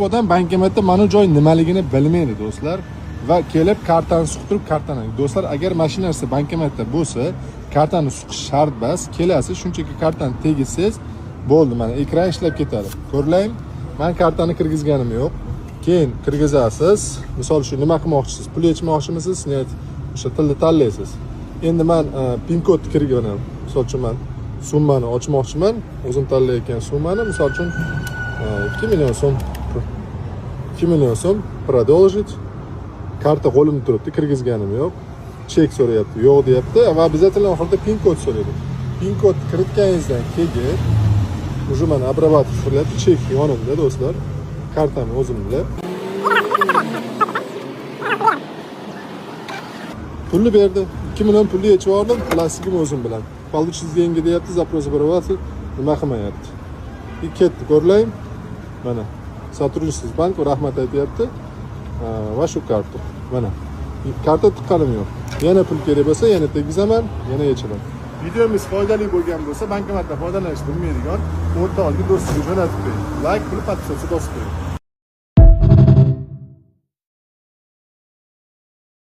Odam bankomatda mana joy nimaligini bilmaydi, do'stlar, va kelib kartani suqtirib kartani. Do'stlar, agar mana shu narsa bankomatda bo'lsa, kartani suqish shart emas. Kelasiz, shunchaki kartani tegizsangiz bo'ldi, mana ekran ishlab ketadi. Ko'ringlar, man kartani kirgizganim yo'q. Keyin kirgizasiz. Misol uchun, nima qilmoqchisiz? Pul yechmoqchimisiz? Снять, o'sha tilni tanlaysiz. Endi man pin kod kirganim. Misol uchun, man summani ochmoqchiman, o'zim tanlayotgan summani, misol uchun, 2 million so'm, 2 million so'm, продолжить. Karta qo'limda turibdi, kirgizganim yo'q. Chek so'rayapti, yo'q deyapti va обязательно oxirida pin kod so'raydi. Pin kod kiritganingizdan keyin уже mana обрабатывать qilyapti. Chek yonimda, do'stlar, kartam o'zimda. Pulni berdi, 2 million pulni yechib oldim, plastigim o'zim bilan. Получить деньги deyapti, запрос обрабатывать, nima qilmayapti. И ketdi, ko'ringlar, mana сотрудничество с банком, rahmat aytyapti va shu karta, mana karta tiqqanim yo'q. Yana pul kerak bo'lsa, yana tegizaman, yana yechaman. Videomiz foydali bo'lgan bo'lsa, bankomatdan foydalanishni bilmaydigan o'rtog'iga, do'stiga jo'natib qo'ying. Layk qilib, подписаться bosib qo'ying.